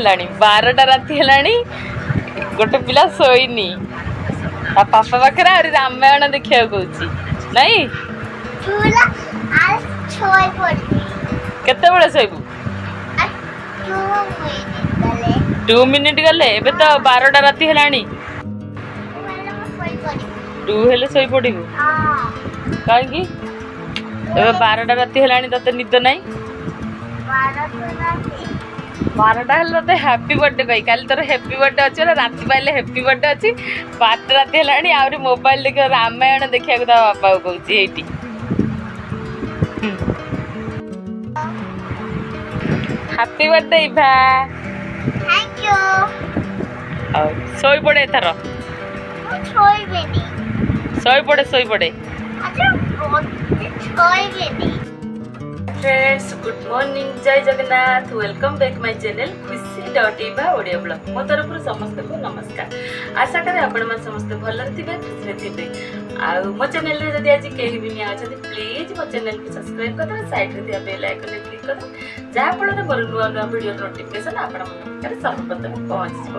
ହେଲାଣି, 12ଟା ରାତି ହେଲାଣି, ଗୋଟେ ପିଲା ଶୋଇନି, ତା ପାପା ପାଖରେ ଆହୁରି ରାମାୟଣ ଦେଖିବାକୁ କହୁଛି। ନାଇଁ, କେତେବେଳେ ଶୋଇବୁ? 2 ମିନିଟ୍ ଗଲେ। ଏବେ ତ 12ଟା ରାତି ହେଲାଣି, 2 ହେଲେ ଶୋଇପଡ଼ିବୁ କାହିଁକି? ଏବେ 12ଟା ରାତି ହେଲାଣି, ତତେ ନିଦ ନାହିଁ? 12ଟା ହେଲେ ତତେ ହ୍ୟାପି ବର୍ଥଡେ କହି, କାଲି ତୋର ହ୍ୟାପି ବର୍ଥଡେ ଅଛି ନା, ରାତି ପାଇଲେ ହ୍ୟାପି ବର୍ଥଡେ ଅଛି। 12ଟା ରାତି ହେଲାଣି, ଆହୁରି ମୋବାଇଲ ଦେଖିବ, ରାମାୟଣ ଦେଖିବାକୁ ତା ବାପାକୁ କହୁଛି ଏଇଠି। Happy birthday Eva. ହଉ, ଶୋଇପଡ଼େ ଏଥର। ଶୋଇପଡ଼େ, ଶୋଇପଡ଼େ। Friends, good morning, Jai Jagannath. Welcome back my channel Khushi dot Eva Odia blog. ମୋ ତରଫରୁ ସମସ୍ତଙ୍କୁ ନମସ୍କାର। ଆଶା କରେ ଆପଣମାନେ ସମସ୍ତେ ଭଲରେ ଥିବେ, ଖୁସିରେ ଥିବେ। ଆଉ ମୋ ଚ୍ୟାନେଲରେ ଯଦି ଆଜି କେହି ବି ନୂଆ ଅଛନ୍ତି, ପ୍ଲିଜ୍ ମୋ ଚ୍ୟାନେଲକୁ ସବସ୍କ୍ରାଇବ୍ କରିଦେବେ, ସାଇଡ଼୍ରେ ଥିବା ବେଲ୍ ଆଇକନ୍ରେ କ୍ଲିକ୍ କରିଦେବେ, ଯାହାଫଳରେ ମୋର ନୂଆ ନୂଆ ଭିଡ଼ିଓ ନୋଟିଫିକେସନ୍ ଆପଣମାନଙ୍କ ପାଖରେ ସର୍ବପ୍ରଥମେ ପହଞ୍ଚିଯିବ।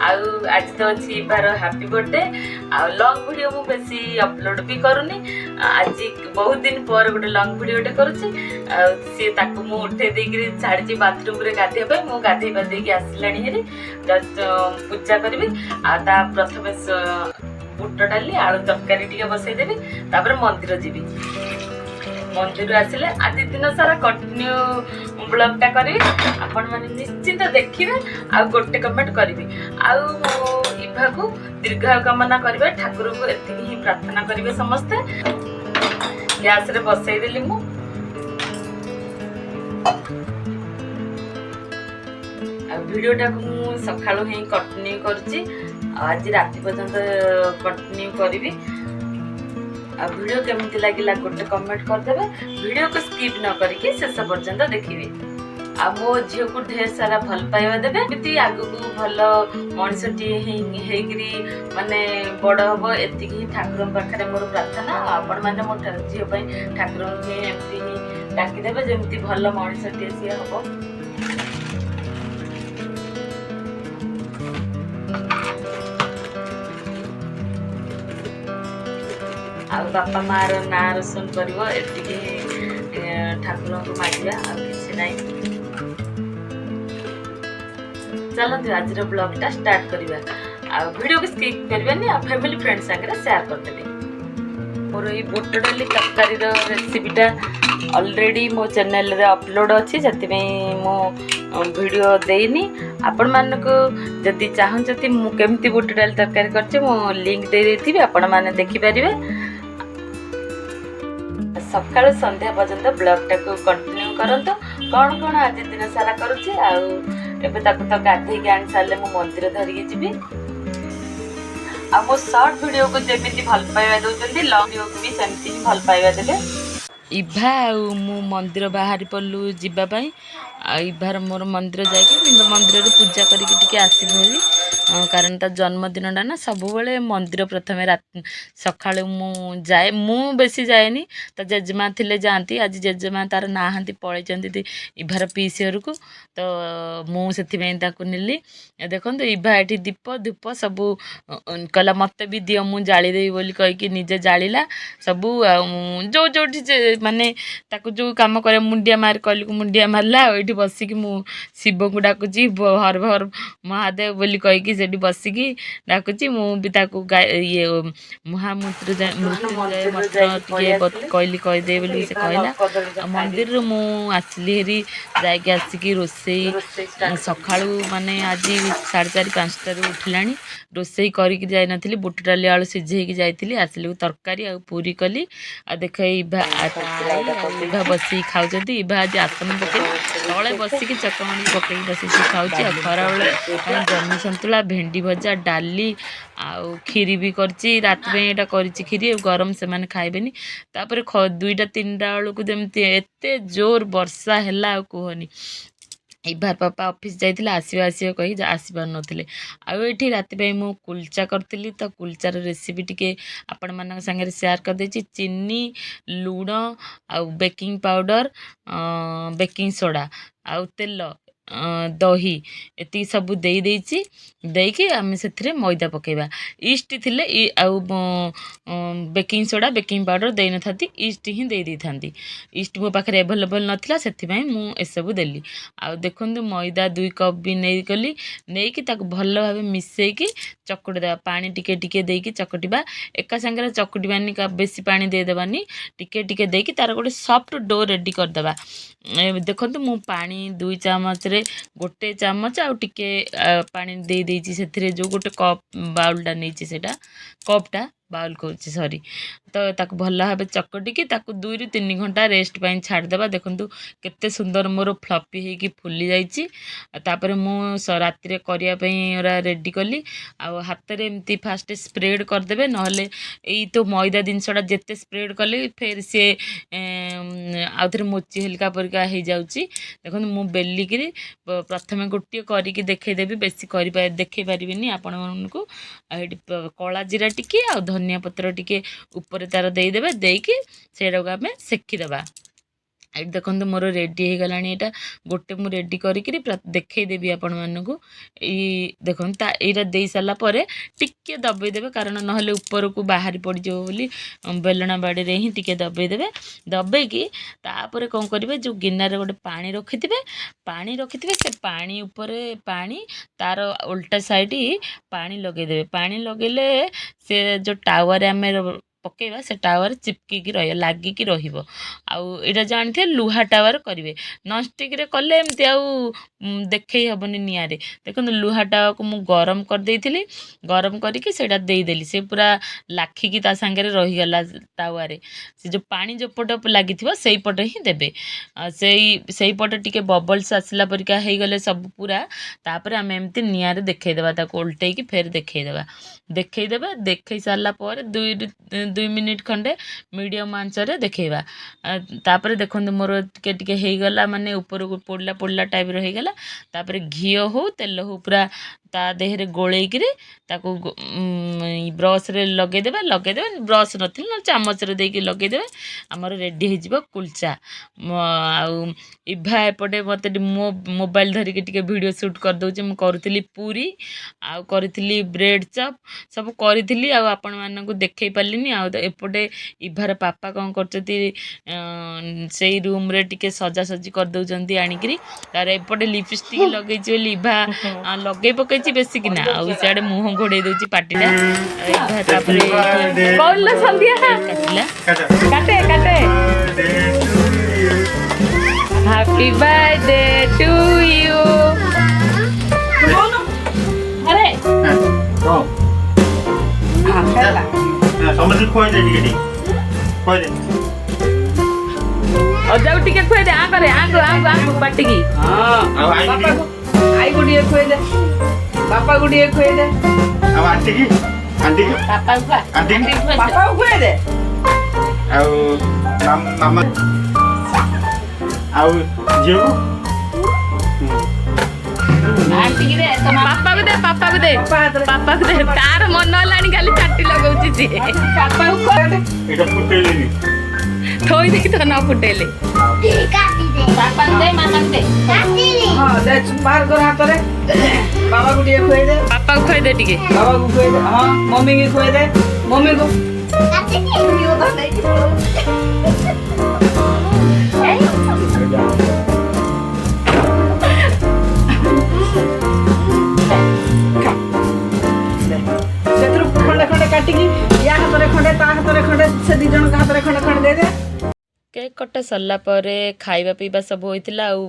ଆଉ ଆଜି ତ ଅଛି ଇଭାର ହ୍ୟାପି ବର୍ଥଡେ। ଆଉ ଲଙ୍ଗ୍ ଭିଡ଼ିଓ ମୁଁ ବେଶୀ ଅପଲୋଡ଼ ବି କରୁନି। ଆଜି ବହୁତ ଦିନ ପରେ ଗୋଟେ ଲଙ୍ଗ୍ ଭିଡ଼ିଓଟେ କରୁଛି। ଆଉ ସିଏ ତାକୁ ମୁଁ ଉଠେଇ ଦେଇକିରି ଛାଡ଼ିଛି ବାଥରୁମ୍ରେ ଗାଧେଇବା ପାଇଁ। ମୁଁ ଗାଧେଇ ପାଧେଇକି ଆସିଲାଣି ହେରି, ପୂଜା କରିବି। ଆଉ ତା ପ୍ରଥମେ ବୁଟ ଡାଲି ଆଳୁ ତରକାରୀ ଟିକେ ବସେଇଦେବି, ତାପରେ ମନ୍ଦିର ଯିବି। ମନ୍ଦିରରୁ ଆସିଲେ ଆଜି ଦିନ ସାରା କଣ୍ଟିନ୍ୟୁ ବ୍ଲଗ୍ଟା କରିବି। ଆପଣମାନେ ନିଶ୍ଚିନ୍ତ ଦେଖିବେ ଆଉ ଗୋଟେ କମେଣ୍ଟ କରିବେ। ଆଉ ମୋ ଇଭାକୁ ଦୀର୍ଘାୟୁ କାମନା କରିବେ, ଠାକୁରଙ୍କୁ ଏତିକି ହିଁ ପ୍ରାର୍ଥନା କରିବେ ସମସ୍ତେ। ଗ୍ୟାସରେ ବସେଇଦେଲି ମୁଁ। ଆଉ ଭିଡ଼ିଓଟାକୁ ମୁଁ ସକାଳୁ ହିଁ କଣ୍ଟିନ୍ୟୁ କରୁଛି, ଆଉ ଆଜି ରାତି ପର୍ଯ୍ୟନ୍ତ କଣ୍ଟିନ୍ୟୁ କରିବି। ଆଉ ଭିଡ଼ିଓ କେମିତି ଲାଗିଲା ଗୋଟେ କମେଣ୍ଟ କରିଦେବେ, ଭିଡ଼ିଓକୁ ସ୍କିପ୍ ନ କରିକି ଶେଷ ପର୍ଯ୍ୟନ୍ତ ଦେଖିବେ। ଆଉ ମୋ ଝିଅକୁ ଢେର ସାରା ଭଲ ପାଇବା ଦେବେ, ଏମିତି ଆଗକୁ ଭଲ ମଣିଷଟିଏ ହେଇକିରି ମାନେ ବଡ଼ ହବ, ଏତିକି ହିଁ ଠାକୁରଙ୍କ ପାଖରେ ମୋର ପ୍ରାର୍ଥନା। ଆଉ ଆପଣମାନେ ମୋ ଝିଅ ପାଇଁ ଠାକୁରଙ୍କୁ ହିଁ ଏମିତି ହିଁ ଡାକିଦେବେ, ଯେମିତି ଭଲ ମଣିଷଟିଏ ସିଏ ହବ। ଆଉ ବାପା ମାଆର ନାଁ ରୋଶନ କରିବ, ଏତିକି ଠାକୁରଙ୍କୁ ମାଗିବା, ଆଉ କିଛି ନାହିଁ। ଚାଲନ୍ତୁ ଆଜିର ବ୍ଲଗ୍ଟା ଷ୍ଟାର୍ଟ କରିବା। ଆଉ ଭିଡ଼ିଓକୁ ସ୍କିପ୍ କରିବେନି, ଆଉ ଫ୍ୟାମିଲି ଫ୍ରେଣ୍ଡ ସାଙ୍ଗରେ ସେୟାର କରିଦେବେ। ମୋର ଏଇ ବୁଟ ଡାଲି ତରକାରୀର ରେସିପିଟା ଅଲରେଡ଼ି ମୋ ଚ୍ୟାନେଲରେ ଅପଲୋଡ଼ ଅଛି, ସେଥିପାଇଁ ମୁଁ ଭିଡ଼ିଓ ଦେଇନି। ଆପଣମାନଙ୍କୁ ଯଦି ଚାହୁଁଛନ୍ତି ମୁଁ କେମିତି ବୁଟ ଡାଲି ତରକାରୀ କରିଛି, ମୁଁ ଲିଙ୍କ୍ ଦେଇଦେଇଥିବି, ଆପଣମାନେ ଦେଖିପାରିବେ। ସକାଳୁ ସନ୍ଧ୍ୟା ପର୍ଯ୍ୟନ୍ତ ବ୍ଲଗ୍ଟାକୁ କଣ୍ଟିନ୍ୟୁ କରନ୍ତୁ, କ'ଣ କ'ଣ ଆଜି ଦିନ ସାରା କରୁଛି। ଆଉ ଏବେ ତାକୁ ତ ଗାଧେଇକି ଆଣି ସାରିଲେ ମୁଁ ମନ୍ଦିର ଧରିକି ଯିବି। ଆଉ ମୋ ସର୍ଟ ଭିଡ଼ିଓକୁ ଯେମିତି ଭଲ ପାଇବା ଦେଉଛନ୍ତି, ଲଙ୍ଗ୍ ଭିଡ଼ିଓକୁ ବି ସେମିତି ହିଁ ଭଲ ପାଇବା ଦେବେ। ଇଭା ଆଉ ମୁଁ ମନ୍ଦିର ବାହାରି ପଡ଼ିଲୁ ଯିବା ପାଇଁ। ଆଉ ଇଭାର ମୋର ମନ୍ଦିର ଯାଇକି ମନ୍ଦିରରେ ପୂଜା କରିକି ଟିକେ ଆସିବୁ ହେରି, କାରଣ ତା ଜନ୍ମଦିନଟା ନା। ସବୁବେଳେ ମନ୍ଦିର ପ୍ରଥମେ ସକାଳୁ ମୁଁ ଯାଏ। ମୁଁ ବେଶୀ ଯାଏନି, ତା ଜେଜେମା ଥିଲେ ଯାଆନ୍ତି। ଆଜି ଜେଜେମା ତାର ନାହାନ୍ତି, ପଳେଇଛନ୍ତି ଇଭାର ପିଇସି ଘରକୁ, ତ ମୁଁ ସେଥିପାଇଁ ତାକୁ ନେଲି। ଦେଖନ୍ତୁ, ଇଭା ଏଠି ଦୀପ ଧୂପ ସବୁ କହିଲା ମୋତେ ବି ଦିଅ, ମୁଁ ଜାଳିଦେବି ବୋଲି କହିକି ନିଜେ ଜାଳିଲା ସବୁ। ଆଉ ଯୋଉ ଯୋଉଠି ମାନେ ତାକୁ ଯୋଉ କାମ କରିବା, ମୁଣ୍ଡିଆ ମାରି କହିଲିକୁ ମୁଣ୍ଡିଆ ମାରିଲା। ଆଉ ଏଇଠି ବସିକି ମୁଁ ଶିବଙ୍କୁ ଡାକୁଛି, ହର ହର ମହାଦେବ ବୋଲି କହିକି ସେଠି ବସିକି ଡାକୁଛି। ମୁଁ ବି ତାକୁ ଇଏ ମହାମୃତ୍ୟୁଞ୍ଜୟ ମନ୍ତ୍ର ଟିକେ କହିଲି, କହିଦେ ବୋଲି ସେ କହିଲା। ଆଉ ମନ୍ଦିରରୁ ମୁଁ ଆସିଲି ହେରି, ଯାଇକି ଆସିକି ରୋଷେଇ ସକାଳୁ ମାନେ ଆଜି 4:30 5ଟାରୁ ଉଠିଲାଣି। ରୋଷେଇ କରିକି ଯାଇନଥିଲି, ବୁଟ ଡାଲି ଆଳୁ ସିଝେଇକି ଯାଇଥିଲି। ଆସିଲି ତରକାରୀ ଆଉ ପୁରୀ କଲି। ଆଉ ଦେଖ, ଇଭା ଇଭା ବସିକି ଖାଉଛନ୍ତି। ଇଭା ଆଜି ଆସନ ପକେଇ ତଳେ ବସିକି ଚକମଣି ପକେଇକି ବସିକି ଖାଉଛି। ଆଉ ଖରାବେଳେ ପାଇଁ ଜହ୍ନି ସନ୍ତୁଳା, ଭେଣ୍ଡି ଭଜା, ଡାଲି ଆଉ କ୍ଷୀରି ବି କରିଛି। ରାତି ପାଇଁ ଏଇଟା କରିଛି କ୍ଷୀରି, ଆଉ ଗରମ ସେମାନେ ଖାଇବେନି। ତାପରେ 2ଟା 3ଟା ବେଳକୁ ଯେମିତି ଏତେ ଜୋର ବର୍ଷା ହେଲା ଆଉ କୁହନି। ଇଭାର ପାପା ଅଫିସ୍ ଯାଇଥିଲେ, ଆସିବା ଆସିବା କହିକି ଆସିପାରୁନଥିଲେ। ଆଉ ଏଇଠି ରାତି ପାଇଁ ମୁଁ କୁଲଚା କରିଥିଲି, ତ କୁଲଚାର ରେସିପି ଟିକେ ଆପଣମାନଙ୍କ ସାଙ୍ଗରେ ସେୟାର କରିଦେଇଛି। ଚିନି, ଲୁଣ ଆଉ ବେକିଂ ପାଉଡ଼ର, ବେକିଂ ସୋଡ଼ା ଆଉ ତେଲ ଦହି ଏତିକି ସବୁ ଦେଇ ଦେଇଛି। ଦେଇକି ଆମେ ସେଥିରେ ମଇଦା ପକାଇବା। ଇଷ୍ଟ ଥିଲେ ଆଉ ବେକିଂ ସୋଡ଼ା, ବେକିଂ ପାଉଡ଼ର ଦେଇନଥାନ୍ତି, ଇଷ୍ଟ ହିଁ ଦେଇ ଦେଇଥାନ୍ତି। ଇଷ୍ଟ ମୋ ପାଖରେ ଆଭେଲେବଲ୍ ନଥିଲା, ସେଥିପାଇଁ ମୁଁ ଏସବୁ ଦେଲି। ଆଉ ଦେଖନ୍ତୁ, ମଇଦା 2 କପ୍ ବି ନେଇଗଲି। ନେଇକି ତାକୁ ଭଲ ଭାବେ ମିଶେଇକି ଚକୁଟି ଦେବା। ପାଣି ଟିକେ ଟିକେ ଦେଇକି ଚକଟିବା। ଏକା ସାଙ୍ଗରେ ଚକୁଟିବାନି, ବେଶୀ ପାଣି ଦେଇଦେବାନି। ଟିକେ ଟିକେ ଦେଇକି ତାର ଗୋଟେ ସଫ୍ଟ do ready କରିଦେବା। ଦେଖନ୍ତୁ, ମୁଁ ପାଣି 2 ଚାମଚରେ 1 ଚାମଚ ଆଉ ଟିକେ ପାଣି ଦେଇ ଦେଇଛି ସେଥିରେ। ଯେଉଁ ଗୋଟେ କପ୍ ବାଉଲଟା ନେଇଛି, ସେଇଟା କପ୍ଟା, ବାଉଲ କହୁଛି, ସରି। ତ ତାକୁ ଭଲ ଭାବେ ଚକଟିକି ତାକୁ 2ରୁ 3 ଘଣ୍ଟା ରେଷ୍ଟ ପାଇଁ ଛାଡ଼ିଦେବା। ଦେଖନ୍ତୁ, କେତେ ସୁନ୍ଦର ମୋର ଫ୍ଲପି ହେଇକି ଫୁଲି ଯାଇଛି। ଆଉ ତାପରେ ମୁଁ ରାତିରେ କରିବା ପାଇଁ ଓରା ରେଡ଼ି କଲି। ଆଉ ହାତରେ ଏମିତି ଫାଷ୍ଟ ସ୍ପ୍ରେଡ଼୍ କରିଦେବେ, ନହେଲେ ଏଇ ତ ମଇଦା ଜିନିଷଟା ଯେତେ ସ୍ପ୍ରେଡ଼୍ କଲେ ଫେର୍ ସିଏ ଆଉଥରେ ମୋଚି ହେଲିକା ପରିକା ହେଇଯାଉଛି। ଦେଖନ୍ତୁ, ମୁଁ ବେଲିକିରି ପ୍ରଥମେ ଗୋଟିଏ କରିକି ଦେଖେଇଦେବି, ବେଶୀ କରି ଦେଖେଇ ପାରିବିନି ଆପଣମାନଙ୍କୁ। ଆଉ ଏଠି କଳା ଜିରା ଟିକେ ଆଉ ଧନିଆ ପତ୍ର ଟିକେ ଉପରେ ତାର ଦେଇଦେବେ। ଦେଇକି ସେଇଟାକୁ ଆମେ ସେକିଦେବା। ଏଇଠି ଦେଖନ୍ତୁ, ମୋର ରେଡ଼ି ହେଇଗଲାଣି। ଏଇଟା ଗୋଟେ ମୁଁ ରେଡ଼ି କରିକିରି ଦେଖେଇଦେବି ଆପଣମାନଙ୍କୁ। ଏଇ ଦେଖନ୍ତୁ, ତା ଏଇଟା ଦେଇ ସାରିଲା ପରେ ଟିକେ ଦବେଇ ଦେବେ, କାରଣ ନହେଲେ ଉପରକୁ ବାହାରି ପଡ଼ିଯିବ ବୋଲି ବେଲଣା ବାଡ଼ିରେ ହିଁ ଟିକେ ଦବେଇ ଦେବେ। ଦବେଇକି ତାପରେ କ'ଣ କରିବେ? ଯେଉଁ ଗିନାରେ ଗୋଟେ ପାଣି ରଖିଥିବେ, ପାଣି ରଖିଥିବେ, ସେ ପାଣି ଉପରେ ପାଣି ତାର ଓଲଟା ସାଇଡ଼ ପାଣି ଲଗେଇଦେବେ। ପାଣି ଲଗେଇଲେ ସେ ଯେଉଁ ତାୱାରେ ଆମେ ପକେଇବା, ସେ ତାୱାରେ ଚିପକିକି ରହିବ, ଲାଗିକି ରହିବ। ଆଉ ଏଇଟା ଜାଣିଥିବେ, ଲୁହା ତାୱାରେ କରିବେ। ନନଷ୍ଟିକ୍ରେ କଲେ ଏମିତି ଆଉ ଦେଖେଇ ହେବନି ନିଆଁରେ। ଦେଖନ୍ତୁ, ଲୁହା ତାୱାକୁ ମୁଁ ଗରମ କରିଦେଇଥିଲି। ଗରମ କରିକି ସେଇଟା ଦେଇଦେଲି। ସେ ପୁରା ଲାଖିକି ତା ସାଙ୍ଗରେ ରହିଗଲା ତାୱାରେ। ସେ ଯେଉଁ ପାଣି ଯେଉଁପଟ ଲାଗିଥିବ, ସେଇପଟେ ହିଁ ଦେବେ। ଆଉ ସେଇପଟେ ଟିକେ ବବଲ୍ସ ଆସିଲା ପରିକା ହେଇଗଲେ ସବୁ ପୁରା, ତାପରେ ଆମେ ଏମିତି ନିଆଁରେ ଦେଖେଇଦେବା। ତାକୁ ଓଲଟେଇକି ଫେର ଦେଖେଇଦେବା। ଦେଖେଇଦେବା, ଦେଖେଇ ସାରିଲା ପରେ 2 ମିନିଟ୍ ଖଣ୍ଡେ ମିଡ଼ିୟମ୍ ଆଞ୍ଚରେ ଦେଖେଇବା। ତାପରେ ଦେଖନ୍ତୁ, ମୋର ଟିକେ ଟିକେ ହେଇଗଲା, ମାନେ ଉପରକୁ ପୋଡ଼ିଲା ପୋଡ଼ିଲା ଟାଇପ୍ର ହେଇଗଲା। ତାପରେ ଘିଅ ହଉ, ତେଲ ହଉ, ପୁରା ତା ଦେହରେ ଗୋଳେଇକିରି ତାକୁ ବ୍ରସ୍ରେ ଲଗେଇଦେବେ। ଲଗେଇଦେବେ, ବ୍ରସ୍ ନଥିଲେ ନହେଲେ ଚାମଚରେ ଦେଇକି ଲଗେଇଦେବେ। ଆମର ରେଡ଼ି ହେଇଯିବ କୁଲଚା। ଆଉ ଇଭା ଏପଟେ ମୋତେ ମୋ ମୋବାଇଲ ଧରିକି ଟିକେ ଭିଡ଼ିଓ ସୁଟ୍ କରିଦେଉଛି। ମୁଁ କରୁଥିଲି ପୁରୀ ଆଉ କରିଥିଲି ବ୍ରେଡ଼୍ ଚପ୍, ସବୁ କରିଥିଲି, ଆଉ ଆପଣମାନଙ୍କୁ ଦେଖେଇ ପାରିଲିନି। ଆଉ ଏପଟେ ଇଭାର ପାପା କ'ଣ କରୁଛନ୍ତି? ସେଇ ରୁମ୍ରେ ଟିକେ ସଜାସଜି କରିଦେଉଛନ୍ତି ଆଣିକିରି। ତାର ଏପଟେ ଲିପଷ୍ଟିକ୍ ଲଗେଇଛି ବୋଲି ଇଭା ଲଗେଇ ପକେଇଛି ବେଶୀ କିନା, ଆଉ ସିଆଡ଼େ ମୁହଁ ଘୋଡ଼େଇ ଦେଉଛି ପାଟିଟା। ଆଉ ଇଭା ତାପରେ କହିଲା, ସନ୍ଧ୍ୟା କାଟିଲା। କାଟେ କାଟେ। Happy birthday to you. ଆରେ। ହେଲା। ସମସ୍ତେ ଖୁଆଇ ଦେ, ଟିକେ ଟିକେ ଖୁଆଇ ଦେ। ଅଜାକୁ ଟିକେ ଖୁଆଇ ଦେ। ଆ କରେ, ଆଙ୍କୁ ଆଙ୍କୁ ଆଙ୍କୁ ପାଟିକି। ଆଉ ଆଇକି? ବାପାକୁ, ଆଇକୁ ଟିକେ ଖୁଆଇ ଦେ। ବାପାକୁ ଟିକେ ଖୁଆଇ ଦେ। ଆଉ ଆଣ୍ଟିକି, ଆଣ୍ଟିକି। ବାପାକୁ ଖୁଆ। ଆଣ୍ଟିକି। ବାପାକୁ ଖୁଆଇ ଦେ। ଆଉ ମାମା ଆଉ ଝିଅକୁ। ଆଣ୍ଟିକି ଦେ, ତୋ ବାପାକୁ ଦେ, ବାପାକୁ ଦେ। ବାପା ହାତରେ। ବାପାକୁ ଦେ। ତାର ମନ ହେଲାଣି, ଖାଲି ଚାଟି ଲଗାଉଛି ସିଏ। ବାପାକୁ ଖୁଆଇ ଦେ। ଏଇଟା ଫୁଟେଇଲିନି। ଥୋଇ ଦେଇ ତ ନ ଫୁଟେଇଲେ। ବାପାକୁ ଦେ, ମାମାକୁ ଦେ। ହଁ, ଦେ, ବାହାର କର ହାତରେ। ବାବାକୁ ଟିକେ ଖୁଆଇ ଦେ। ବାପାକୁ ଖୁଆଇ ଦେ ଟିକେ। ବାବାକୁ ଖୁଆଇ ଦେ। ହଁ, ମମିକି ଖୁଆଇ ଦେ, ମମିକୁ। ନେଇକି ପଳଉଛି। ଦେ। ସେଥିରୁ ଖଣ୍ଡେ ଖଣ୍ଡେ କାଟିକି ୟା ହାତରେ ଖଣ୍ଡେ, ତା ହାତରେ ଖଣ୍ଡେ, ସେ ଦି ଜଣଙ୍କ ହାତରେ ଖଣ୍ଡେ ଖଣ୍ଡେ ଦେଇଦେ। କେକ୍ କଟା ସରିଲା ପରେ ଖାଇବା ପିଇବା ସବୁ ହୋଇଥିଲା। ଆଉ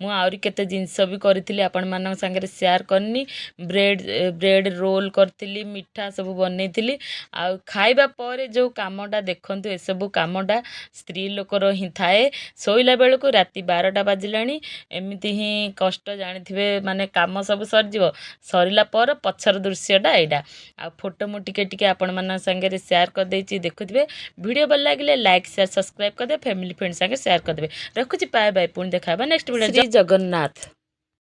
ମୁଁ ଆହୁରି କେତେ ଜିନିଷ ବି କରିଥିଲି, ଆପଣମାନଙ୍କ ସାଙ୍ଗରେ ସେୟାର କରିନି। ବ୍ରେଡ଼୍ ରୋଲ୍ କରିଥିଲି, ମିଠା ସବୁ ବନେଇଥିଲି। ଆଉ ଖାଇବା ପରେ ଯେଉଁ କାମଟା, ଦେଖନ୍ତୁ, ଏସବୁ କାମଟା ସ୍ତ୍ରୀ ଲୋକର ହିଁ ଥାଏ। ଶୋଇଲା ବେଳକୁ ରାତି 12ଟା ବାଜିଲାଣି। ଏମିତି ହିଁ କଷ୍ଟ ଜାଣିଥିବେ, ମାନେ କାମ ସବୁ ସରିଯିବ, ସରିଲା ପରେ ପଛର ଦୃଶ୍ୟଟା ଏଇଟା। ଆଉ ଫଟୋ ମୁଁ ଟିକେ ଟିକେ ଆପଣମାନଙ୍କ ସାଙ୍ଗରେ ସେୟାର କରିଦେଇଛି, ଦେଖୁଥିବେ। ଭିଡ଼ିଓ ଭଲ ଲାଗିଲେ ଲାଇକ୍, ସେୟାର, ସବସ୍କ୍ରାଇବ୍ କରିଦେବେ। ଫ୍ୟାମିଲି, ଫ୍ରେଣ୍ଡ ସାଙ୍ଗେ ସେୟାର କରିଦେବେ। ରଖୁଛି, ବାଏ ବାଏ। ପୁଣି ଦେଖା ହେବା ନେକ୍ସଟ ଭିଡ଼ିଓ। ଶ୍ରୀ ଜଗନ୍ନାଥ।